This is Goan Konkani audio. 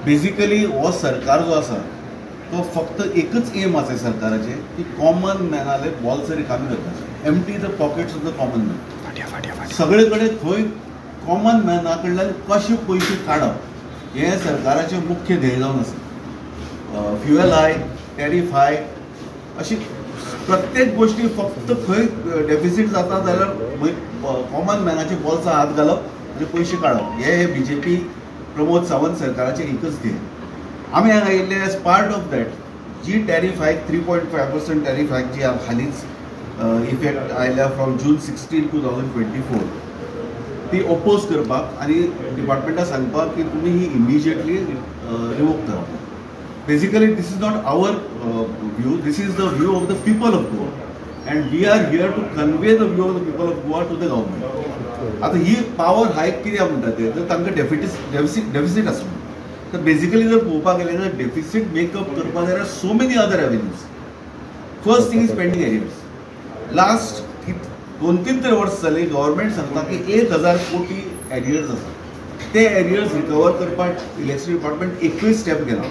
बेसिकली हो सरकार जो आसा तो फक्त एकच एम आसा सरकाराचे की कॉमन मॅनाले बॉल्स रिकामी करपाचे, empty the pockets of the common man. सगळे कडेन खंय कॉमन मॅना कडल्यान कशे पयशे काडप हें सरकाराचें मुख्य ध्येय जावन आसा. फ्युएल हायक, टॅरीफ हायक, अशी प्रत्येक गोष्टी फक्त खंय डेफिसीट जाता जाल्यार कॉमन मॅनाचे बॉल्सां हात घालप आनी पयशे काडप हे B J P Pramod Sawant सरकाराचें एकच ध्येय. आमी हांगा आयिल्ले as part of that ji tariff hike 3.5% tariff hike जी हालींच इफेक्ट आयल्या फ्रॉम June 16, 2024 ती ओपोज करपाक आनी डिपार्टमेंटाक सांगपाक की तुमी ही इमिजिएटली रिवोक करा. Basically this is not our view, this is the view of the people of Goa and we are here to convey the view of the people of Goa to the government. आतां ही पावर हायक कित्याक म्हणटा ते, तर तांकां डेफिसीट आसा. तर बेसिकली जर पळोवपाक गेलें जाल्यार डेफिसीट मेकअप करपाक जाल्यार so many other avenues. First thing is pending arrears. Last 2-3 तरी वर्स जाली गव्हर्मेंट सांगता की 1000 कोटी एरियर्स आसा, ते एरियर्स रिकवर करपाक इलेक्ट्रिसिटी डिपार्टमेंट एकूय स्टेप घेना.